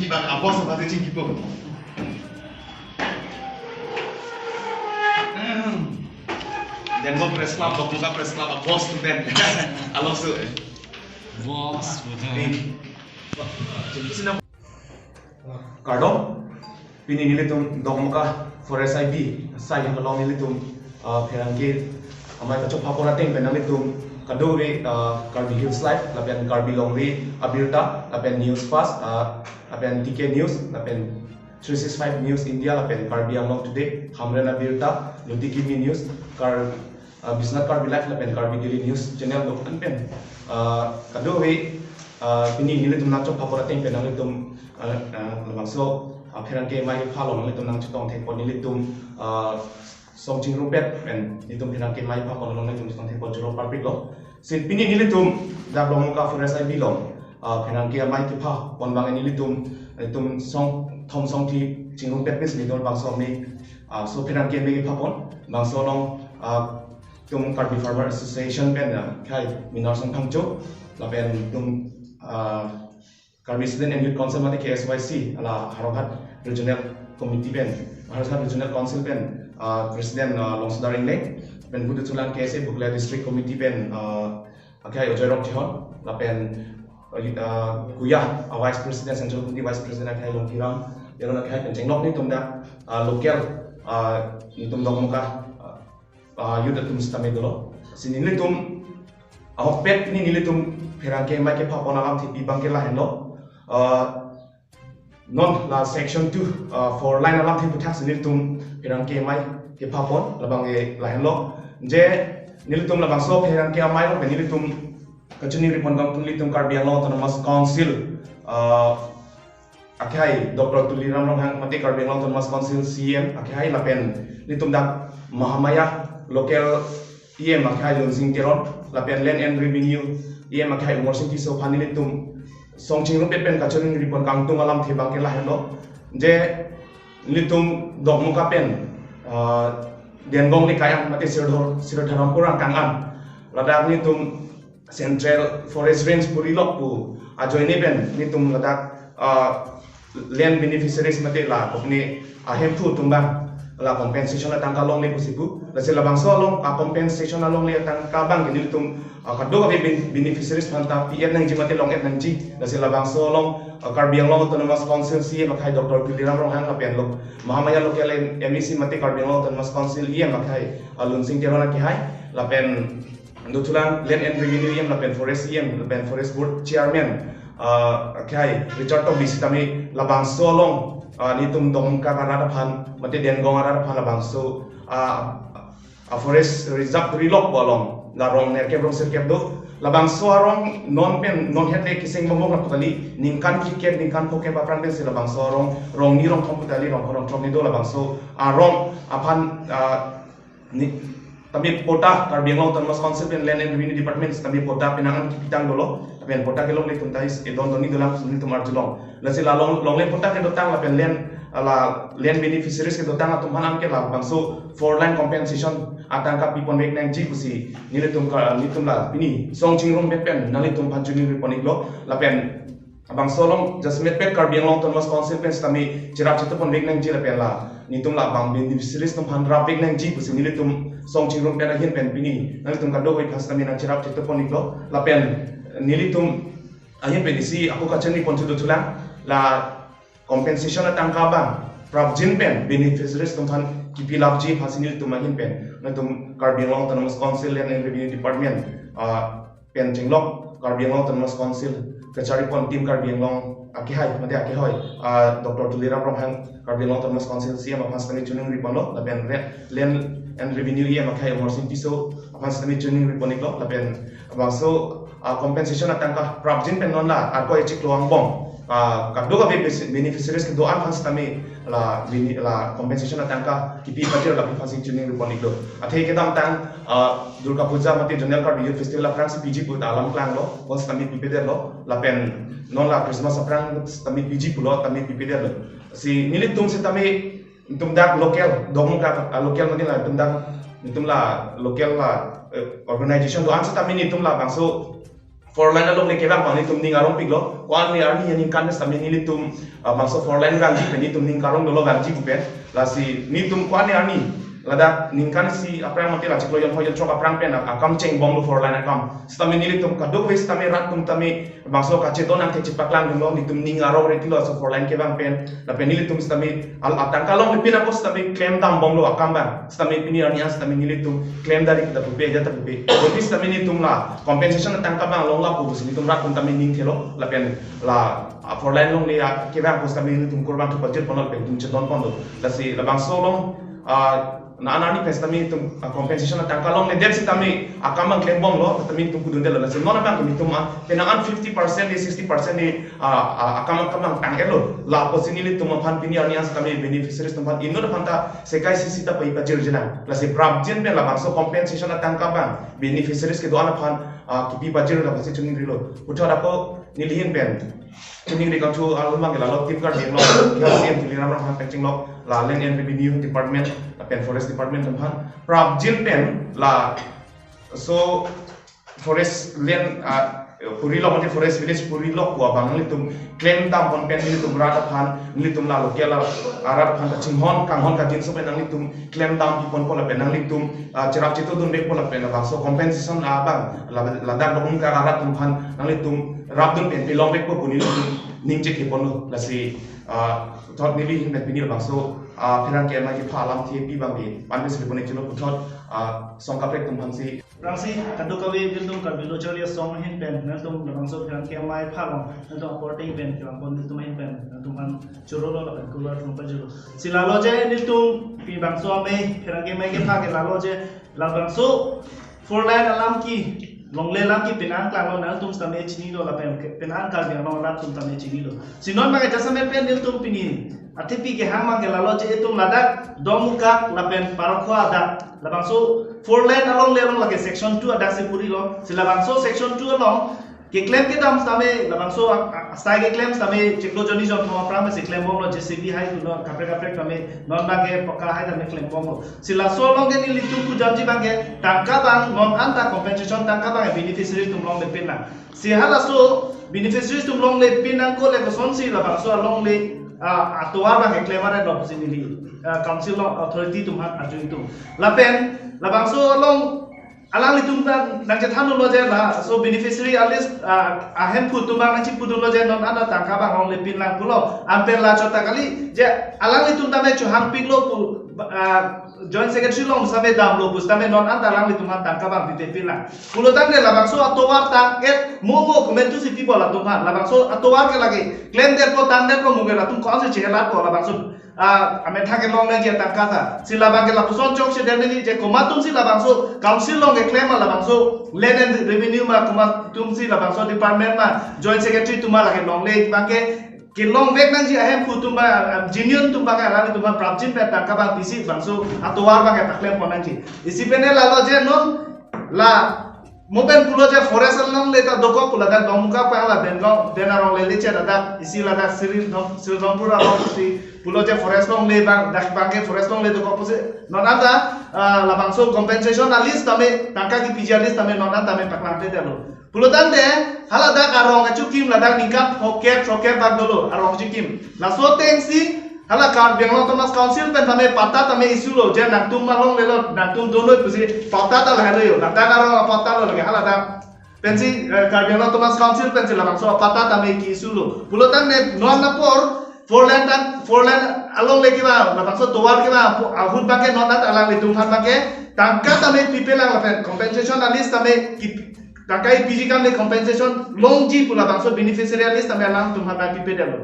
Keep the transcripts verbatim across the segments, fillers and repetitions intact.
Bang a-boss apa tu cingki po. Denmark Press Club, Dokmoka Press Club, a-boss tu den. Alam su. Boss, betul. Kardom, pini nelitum Dokmoka Forest I B sai along nelitum, ah, pherangke amei kachopha pon ateng pen nanglitum kadokave, ah, Karbi Hills Live, lapen Karbi Longri Abirta, lapen News Fast, ah, lapen T K News, lapen three six five News India, lapen Karbi Anglong Today, Hamren Abirta, Luti Kimi News, Kar, ah, Biswanath Karbi Live, lapen Karbi Daily News Channel dok an pen, ah, kadokave, ah, pini nelitum nangchopha pon ateng pen nanglitum, ah, ah, labangso, ah, pherangke amei kepha along nelitum nangchetong thek pon nelitum, ah, song chingrumpet pen nelitum pherangke amei kepha pon along nelitum chetong thek pon choro parpik lo. Si pini nelitum dak Dokmoka Forest I B along, ah, pherangke amei kepha pon abang nelitum, nelitum song thom song phli chingrumpet pen si nelitum bangso amei, ah, so pherangke amei kepha pon, bangso along, ah, itum Karbi Farmer Association pen, ah, akhai Minar Song Phangcho, lapen itum, ah, Karbi Student and Youth Council mate K S Y C, hala Howraghat Regional Committee pen, Howraghat Regional Council pen, ah, President, ah, Longsodar Engleng, pen budi thulang K S A Bokolia District Committee pen, ah, akhai Ajoy Rongchehon, lapen, ah, Kuya, ah, Vice President, Central Committee Vice President akhai Longkiram, ya akhai pen chenglok nelitum dak, ah, local, ah, nelitum Dokmoka, ah, ah, youth atum sitame dolo. Si nelitum ahokpet pini nelitum pherangke amei kepha pon alamthe pi abang ke lahenlo. Ah, non la section two, ah, four line alamthe aputhak si nelitum pherangke amei kepha pon labang ke lahenlo. Je nelitum labangso pherangke amei along pen nelitum kachiningri pon kangtung nelitum Karbi Anglong Autonomous Council, ah, akhai Doctor Tuliram Ronghang mate Karbi Anglong Autonomous Council C E M akhai lapen nelitum dak Mahamaya local E M akhai Lunsing Teron lapen Land and Revenue E M akhai Amarsing Tisso aphan nelitum song chingrumpet pen kachiningri pon kangtung alamthe abang ke lahenlo. Je nelitum Dokmoka pen, ah, Dengong le kayang mate Sridhar, Sridharampuram kang an, ladak nelitum Central Forest Range puri lok pu ajoine pen nelitum ladak, ah, land beneficiaries mate la kopine ahemphu atum abang la compensation atangka longle pusi pu. Lasi labangso along, ah, compensation alongle atangka abang ke nelitum, ah, kadokave ben-, beneficiaries aphan ta pi-et nangji mate long-et nangji. Lasi labangso along, ah, Karbi Anglong Autonomous Council C E M akhai Doctor Tuliram Ronghang lapen lo Mahamaya local M A C mate Karbi Anglong Autonomous Council E M akhai, ah, Lunsing Teron akehai, lapen dothulang Land and Revenue E M lapen Forest E M lapen Forest Board Chairman, ah, akhai Richard Tokbi sitame labangso along, ah, nelitum Dokmoka arat aphan mate Dengong arat aphan labangso, ah, ah, forest reserve puri lok pu along la rong nerkep rong sirkep do. Labangso arong non pen non het le keseng bongbong lapu kali, ningkan phlikep ningkan phokep aphrang pen si labangso arong rong ni rong thom pu kali, rong rong thom ni do. Labangso arong aphan, ah, ni tame patta Karbi Anglong Autonomous Council pen Land and Revenue Department tame patta penang an kipitang dolo. Pen patta kelongle atum ta is edon doni dolang suni tum arjulong. Lasi la long, longle patta kedotang lapen land, la land beneficiaries kedotang atum aphan ke labangso four line compensation atangka pi ponvek nangji pusi nelitum ka, nelitum la pini song chingrumpet pen nanglitum aphan chiningri pon iklo. Lapen labangso along jasemet pen Karbi Anglong Autonomous Council pen sitame cherap chetong ponvek nangji lapen la nelitum labang beneficiaries atum aphan rapvek nangji pusi nelitum song chingrum pen ahin pen pini nanglitum kadokave aphan sitame nangcherap chetong pon iklo. Lapen nelitum ahin pen isi ako kachiningri pon thu dothulang, la compensation atangka abang prapjin pen beneficiaries atum aphan kipi lapji aphan si nelitum ahin pen nelitum Karbi Anglong Autonomous Council Land and Revenue Department, ah, pen chenglok Karbi Anglong Autonomous Council kachari pon team Karbi Anglong akehai mate akehoi, ah, Doctor Tuliram Ronghang Karbi Anglong Autonomous Council C E M aphan sitame chiningri ponlo, lapen re-, Land and Revenue E M akhai Amarsing Tisso aphan sitame chiningri pon iklo, lapen labangso, ah, compensation atangka prapjin pen non la ako echiklo angbong, ah, kadokave bes-, beneficiaries kedo-an aphan sitame la bene-, la compensation atangka kipi patir lapu aphan si chiningri pon iklo. Athe kedamtang, ah, Durga Puja mate Zonal Karbi Youth Festival aphrang si piji pu ta alam klanglo, bonsitame pipedetlo, lapen non la Christmas aphrang sitame piji pulo, tame pipedetlo. Si nelitum sitame itum dak local, Dokmoka, ah, local mate la itum dak, itum la local la, eh, organization do-an sitame nelitum labangso four lane alongle kevang abang nelitum ning arongpiklo. Ko-an arni aningkan setame nelitum, ah, bangso four lane vangji pen nelitum ning karong dolo vangji pu pen. Lasi nelitum ko-an arni ladak ningkan isi aphrang mate la chiklo jon phongo jon throk aphrang pen akam chengbomlo four lane akam. Setame nelitum kadokave setame rat atum tame bangso kachetong nangkechepaklang dunlo, nelitum ning arong retilo laso four lane kevang pen. Lapen nelitum setame al atangka longlepin ako setame klem dambomlo akam abang. Setame pini arni an setame nelitum klem dari kita pupe aja ta pupe. Jadi setame nelitum la compensation atangka abang long lapu pusi nelitum rat atum tame ning thelo. Lapen la, ah, four lane longle, ah, kevang ako setame nelitum kurvangthu pajirponlo lapen nelitum chetonponlo. Lasi labangso along, ah, na an arni pen setame nelitum, ah, compensation atangka longledet setame akam abang klembomlo, setame nelitum kudundetlo. Lasi non abang nelitum, ah, penang an fifty percent di, sixty percent di, ah, ah, akam, akam abang tang-etlo. Lapusi nelitum aphan pini arni an setame beneficiaries atum aphan inut aphan ta sekai sisi ta pai pajirji nang. Lasi prapjin pen labangso compensation atangka abang beneficiaries kedo-an aphan, ah, kipi pajir lapusi chiningrilo. Puthot ako neli ahin pen chiningri kangthu arlo abang ke lalo Team Karbi Anglong, K R C M Tuliram Ronghang pen chinglok, la Land and Revenue Department, lapen Forest Department atum aphan. Prapjin pen la so forest land, ah, Puri Lok mate forest village Puri Lok ko abang nelitum klem dampon pen nelitum rat aphan, nelitum la local arat aphan ta chinghon kanghon kajinso pen nanglitum klem dampiponpo lapen nanglitum, ah, cherap chetongdunvekpo lapen labangso compensation abang la, ladak dokun ka arat atum aphan nanglitum rapdun pen pelongvekpo pu nelitum ning chekheponlo. Lasi, ah, puthot neli ahin pen pini labangso, ah, pherangke amei kepha alamthe pi abang ke panve siliponechilo puthot, ah, song kaprek atum aphansi. Aphrangsi kadokave nelitum Karbi Lo Charli Asong ahin pen nelitum labangso pherangke amei kepha along nelitum aporting pen kevangpon nelitum ahin pen nelitum aphan chorolo lapen kurvangthu pajirlo. Si lalo je nelitum pini bangso amei pherangke amei kepha ke lalo je labangso four lane alam ke longle alam ke penang klanglo, nangtum setame chinilo lapen ke penang Karbi Anglong arat atum setame chinilo. Si non abang ke jasemet pen nelitum pini athepi kehang abang ke lalo je itum ladak Dongmukak lapen Parokhowa adak labangso four lane alongle along lake section two adak si purilo. Si labangso section two along keklem kedam setame labangso a, a, asai keklem setame chiklo jon ni jon thom aphrang si klembomlo, J C B hai kuno kaprek kaprek tame, non abang ke pakka hai tame klembomlo. Si laso along ke nelitum pujamji abang ke tangka abang non anta compensation tangka abang beneficiary atum longlepin nang. Si halaso beneficiary atum longlepin nang ko le kosonsi labangso alongle, ah, atovar abang ke klem aretlo pusi neli, ah, council along authority atum aphan arju itum. Lapen labangso along alanglitum ta nangchethanlo je laso beneficiary a list, ah, ahemphu atum abang nangchipudunlo je non anta tangka abang longlepin nang pulo. Anpen la chot ta kali je alanglitum tame chohangpiklo pu, ah, Joint Secretary along setame damlo pu setame non anta alanglitum aphan tangka abang pitepin nang. Pulotangte labangso atovar tang-et mo mo komantusi pipo latum aphan. Labangso atovar ke lake klemdetpo tangdetpo mo ke latum ko-ansi chehelatpo labangso, ah, amethang kelong nangji atangka ta. Si labang ke lapuson chokchedet nangji je komat atumsi labangso council along keklem ma labangso Land and Revenue ma komat atumsi labangso department ma Joint Secretary atum ma lake longle abang ke kelongvek nangji ahemphu atum abang, um, genuine atum abang ke alanglitum aphan prapjin pen tangka abang pisi bangso atovar abang ke paklempon nangji. Isi pen lalo je non la mo pen pulo je forest alongle ta dokok pu ladak Dongmukak pen la Benlong, Ben arong lele che ladak isi ladak Sri Dong, Sri Dongpur along si pulo je forest longle abang dak abang ke forest longle dokok pusi non anta, ah, labangso compensation a list tame tangka kepiji a list tame non anta tame paklangtedetlo. Pulotangte haladak arong achukim ladak ningkan phokep, phokep bak dolo arong achukim. Laso atengsi hala Karbi Anglong Autonomous Council pen tame patta tame issue lo, je nangtum ma longlelo, nangtum donoi pusi patta ta lahelo yo. Ladak arong apatta lo lake haladak. Pensi, eh, Karbi Anglong Autonomous Council pensi labangso apatta tame ke-issue lo. Pulotangte non apor four lane tang, four lane alongle kevang, labangso tovar kevang, pu-, ahut abang ke non anta alanglitum aphan abang ke tangka tame pipelang lapen compensation a list tame ki, tangka ipiji kam le compensation longji pu labangso beneficiary a list tame alangtum aphan abang pipedetlo.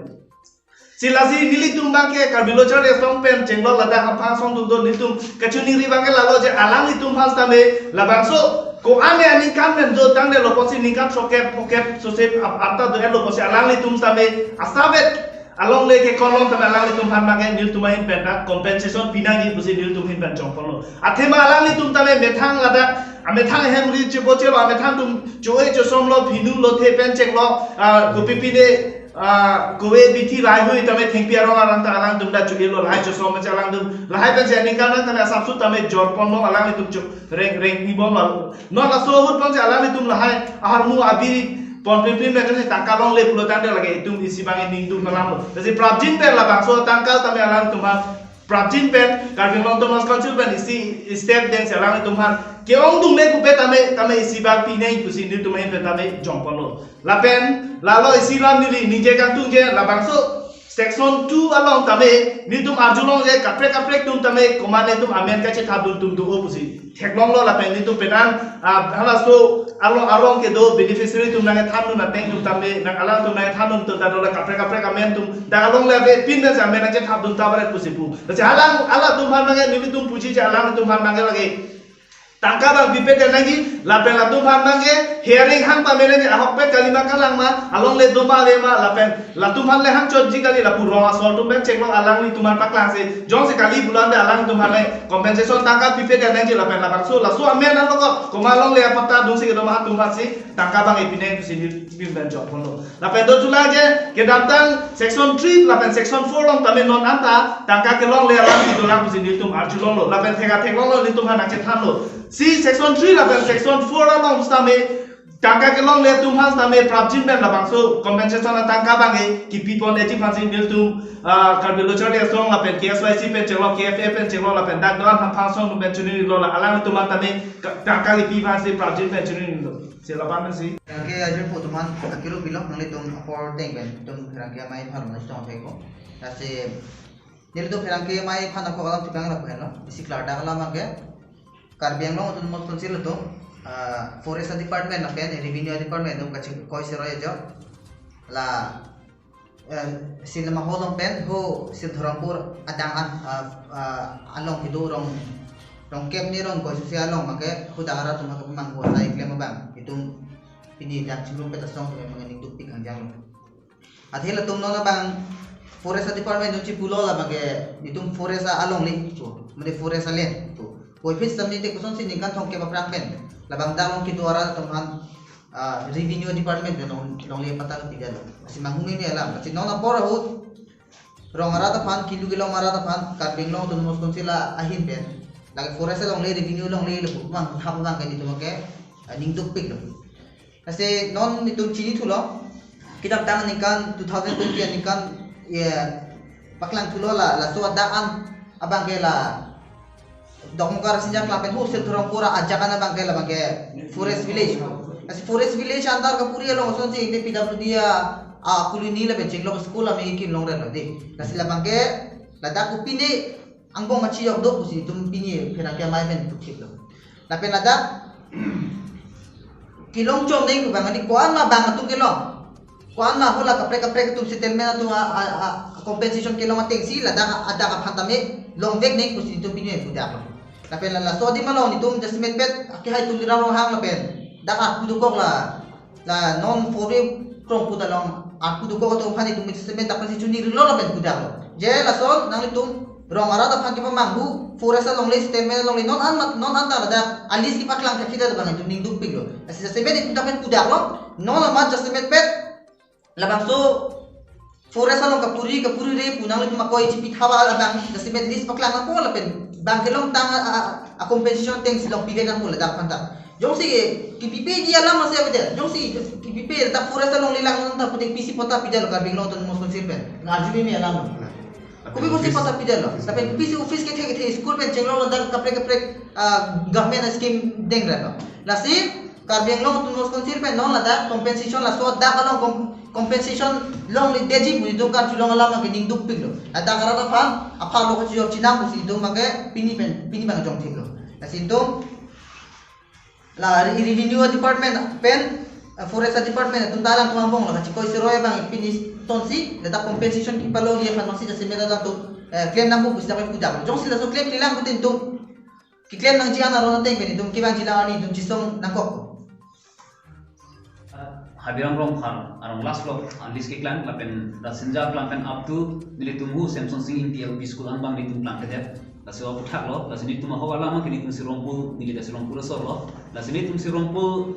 Si lasi nelitum abang ke Karbi Lo Charli Asong pen chenglok ladak aphan song dukdo nelitum kachiningri abang ke lalo je alanglitum aphan tame labangso ko-an aningkan pen dotangdetlo pusi ningkan phokep, phokep sose ap-, apta do-etlo pusi alanglitum tame asavet alongle ke kolom tame alanglitum aphan abang ke nelitum ahin pen ta compensation pinangji pusi nelitum ahin pen chongponlo. Athema alanglitum tame methang ladak, amethang ahem ri chipo chelo, amethang atum cho-e chosomlo, phinu lo the pen chenglo, ah, kopi pine Ah, kove bithi lahai hui tame thengpi arong arong ta alangtum ta cho-elo, lahai chosom pensi alangtum, lahai pensi aningkan tame asapsu tame jorpon long alanglitum cho reng reng ibom lo. Non laso ahut ponsi alanglitum lahai aharmu abiri pon pin pin pensi tangka longle pulo tangte lake itum isi abang ningduk alam lo. Lasi prapjin pen labangso tangka tame alangtum ha prapjin pen Karbi Anglong Autonomous Council pen isi step dengsi alangtum ha ke-ongdungle pupe tame tame isi abang pineng pusi nelitum ahin pen tame jongpon lo. Lapen lalo isi lam neli ningje kangtung je labangso section two along tame nelitum arjulong je kaprek kaprek atum tame komat nelitum amen kachethapdun atum do-o pusi theklonglo. Lapen nelitum penang, ah, halaso along along kedo beneficiary atum nangkethandun ateng atum tame nang alangtum nangkethandun atum ta dola kaprek kaprek amen atum dak along le ave pin pensi amen kachethapdun ta baret pusi pu. Lasi alang alangtum aphan nangke nelitum puji je alangtum aphan nangke lake tangka abang pipe te nangji, lapen latum aphan nangke hearing hang pame nangji, ahokpet kalima kalang ma, alongle do ma ave ma, lapen latum aphan le hang chotji kali, lapu rong asor atum pen chenglo alanglitum aphan paklangsi, jongsi kali pulo tangte alangtum aphan le compensation tangka pipe te nangji, lapen labangso laso amen along ko komat longle apatta dunsi kedo ma atum aphansi tangka abang epineng pusi nelitum pen jongpon lo. Lapen do chulang je kedamtang section three lapen section four along tame non anta tangka kelongle alam kedo lang pusi nelitum arjulonglo. Lapen theka theklonglo nelitum aphan nangchethanlo. Si section three lapen section four along tame tangka kelongle atum aphan tame prapjin pen labangso compensation atangka abang ke kipipon eji aphansi nelitum, ah, Karbi Lo Charli Asong lapen K S Y C pen chenglo, K F A pen chenglo lapen dak do-an hamphang asong atum pen choningri lo, la alangtum aphan tame ka- tangka kipi aphansi prapjin pen choningri lo. Si laban pensi. Pherangke ajirpo atum aphan akelo pilo, nanglitum apor ateng pen itum pherangke amei aphan nangtong thek ko. Lasi nelitum pherangke amei aphan ako alam tipang lapu henlo. Isi klardak alam abang ke Karbi Anglong Autonomous Council atum, ah, Forest Department lapen Revenue Department atum kachikoi seroi ajo. La, eh, Silmaho along pen ho Silthorongpur adang an, ah, ah, along kedo rong rong kep ni rong koi susi along abang ke ho dak arat atum kepamanghu asai klem abang itum pini dak chingrum peta song atum abang ningdukpik kangjang lo. Athe latum non abang Forest Department atum chipulo la abang ke itum forest alongle pu, mane forest alen pu. Koi phit sitame te kosonsi ningkan thomkep aphrang pen labang dak along kedo arat atum aphan, ah, Revenue Department pen long longle apatta pidetlo. Lasi manghumeme alam. Lasi non apor ahut rong arat aphan, kelu kelong arat aphan, Karbi Anglong Autonomous Council ahin pen lake forest alongle, revenue alongle lapu abang thap abang ke itum ke, ah, ningdukpiklo. Lasi non itum chinithulo, kedamtang aningkan two thousand twenty aningkan, ya, paklangthulo la, laso adak an abang ke la Dokmoka Rasinja Klang pen ho Silthorongpur ajak an abang ke la abang ke forest village. Lasi forest village under kapuri along asonsi ingde P W D a, a colony lapen chenglo school amei kim longretlo dei. Lasi la abang ke ladak kopine angbong machijok do pusi itum pini pherangke amei pen puthitlo. Lapen ladak kelong chom neng abang ani ko-an ma abang atum kelong. Ko-an ma ho la kaprek kaprek atum settlement atum a, a, a, compensation kelong atengsi ladak adak aphan tame longvek neng pusi itum pini pudaklo. Lapen la laso adim along itum jasemet pet akehai Tuliram Ronghang lapen dak arpu dokok la la non four-way krongpu ta along arpu dokok atum aphan itum jasemet dak pensi choningri lo lapen pudaklo. Je lason nanglitum rong arat aphan kepamanghu forest alongle, settlement alongle non an mat non anta ladak a-list kepaklang thekthedet abang itum ningdukpiklo. Lasi jasemet itum dak pen pudaklo. Non amat jasemet pet labangso forest along kapuri kapuri re pu nanglitum akoi chipithap abang jasemet list paklang nangpo lapen bang kelongtang a, a, a compensation atengsi long pivek nangpo ladak aphan ta. Jongsi kipipiji alam masi avedet. Jongsi kipipe ta forest alongle lang non ta pute pisi patta pidetlo Karbi Anglong Autonomous Council pen. Ngarjumeme alam. Kopi pusi patta pidetlo. Lapen pisi office kethe kethe school pen chenglo ladak kaprek kaprek, ah, government scheme dengretlo. Lasi Karbi Anglong Autonomous Council pen non ladak compensation laso dak along com- compensation longledetji pu itum karjulong alam ke ningdukpiklo. Ladak arat aphan aphan lo kachijok chinam pusi itum abang ke pini pen pini abang jongthitlo. Lasi itum la re- revenue department pen, eh, forest department atum ta alangtum angbong la kachikoi seroi abang pini tonsi ladak compensation kipalongji aphan nangsi jasemet alangtum, eh, claim nangpo pusi dak pen pudaklo. Jongsi laso claim kelang pute itum keklem nangji an aron ateng pen itum kevangji lang arni itum chisong nangkok. Habiram Rongphar arong last block a-list keklang lapen Rasinja Klang pen up to nelitum hu Semson Sing Ingti L P School angbong nelitum klangkledet. Lasi aputhak lo, lasi nelitum ahok alam ke nelitum si Rongpo, neli ta si Rongpo asor lo. Lasi nelitum si Rongpo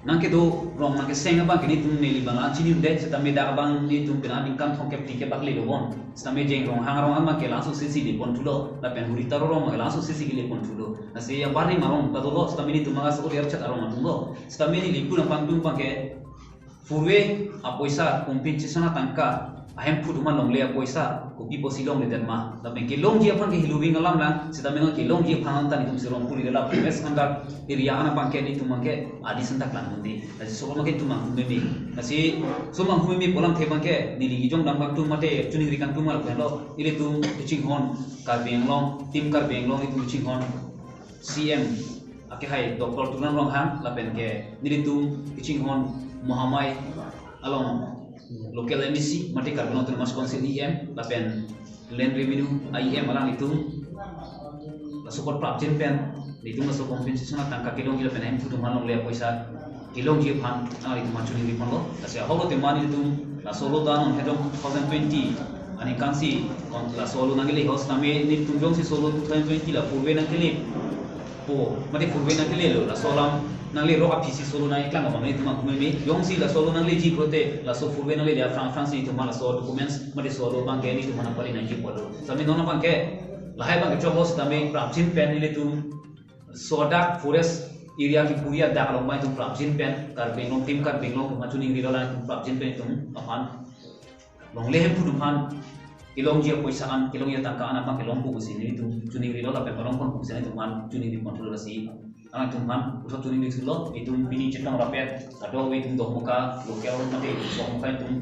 Nangkedo rong nangkeseng abang ke netum neli abang la chini-un-edet, sitame dak abang netum penang aningkan thomkep phli ke bak lelo bon. Sitame Jeng Ronghang arong abang ke laso sisi lepon thulo, lapen Huri Taro arong abang ke laso sisi ke lepon thulo. Lasi aparni arong kadolo, sitame netum abang laso order chat arong atumlo. Sitame neli pu nangpangdun abang ke purve apoisa compensation atangka ahemphu atum alongle apoisa kopi pusi longledet ma? Lapen kelongji aphan ke hiluving alam lang, sitame non kelongji aphan anta netum si rong puri rela West Andar area an abang ke netum abang ke adi santak lang hundi. Lasi so abang ke netum manghu meme. Lasi so manghu meme pu alamthe abang ke neli kejongdam kangtung mate chiningri kangtung mal pen lo, ilitum kachinghon Karbi Anglong, Team Karbi Anglong ilitum kachinghon C M akehai Doctor Tuliram Ronghang, lapen ke nelitum kachinghon Mahamai along local M A C mate Karbi Anglong Autonomous Council E M lapen Land Revenue E M alanglitum laso apot prapjin pen netum laso compensation atangka kelongji lapen ahemphu atum alongle apoisa kelongji aphan alanglitum aphan chiningri ponlo. Lasi ahok lo tema netum laso alo ta non hedong two thousand twenty aningkan si kon laso alo nangle ho, sitame netum jongsi solo two thousand twenty la purve nangkelepo mate purve nanglelo, laso alam nangle rok aphisi solo nangkeklang abang netum manghu meme. Jongsi laso alo nangleji pulote laso purve nanglele aphrang aphrang si netum laso documents mate solo abang ke netum aphan pali nangji pulo. Sitame non abang ke lahai abang ke choklo, sitame prapjin pen nelitum laso dak forest area kepuri adak along abang netum prapjin pen Karbi Anglong, Team Karbi Anglong atum chiningri lo, latum prapjin pen netum aphan longle ahemphu atum aphan kelongji apoisa an, kelongji atangka an abang ke longpo pusi netum chiningri lo lapen palong pon pusi netum aphan chiningri pon thulo. Lasi alangtum aphan puthot chiningri thulo, netum pini chetong rapet kadokave netum Dokmoka local mate Dokmoka netum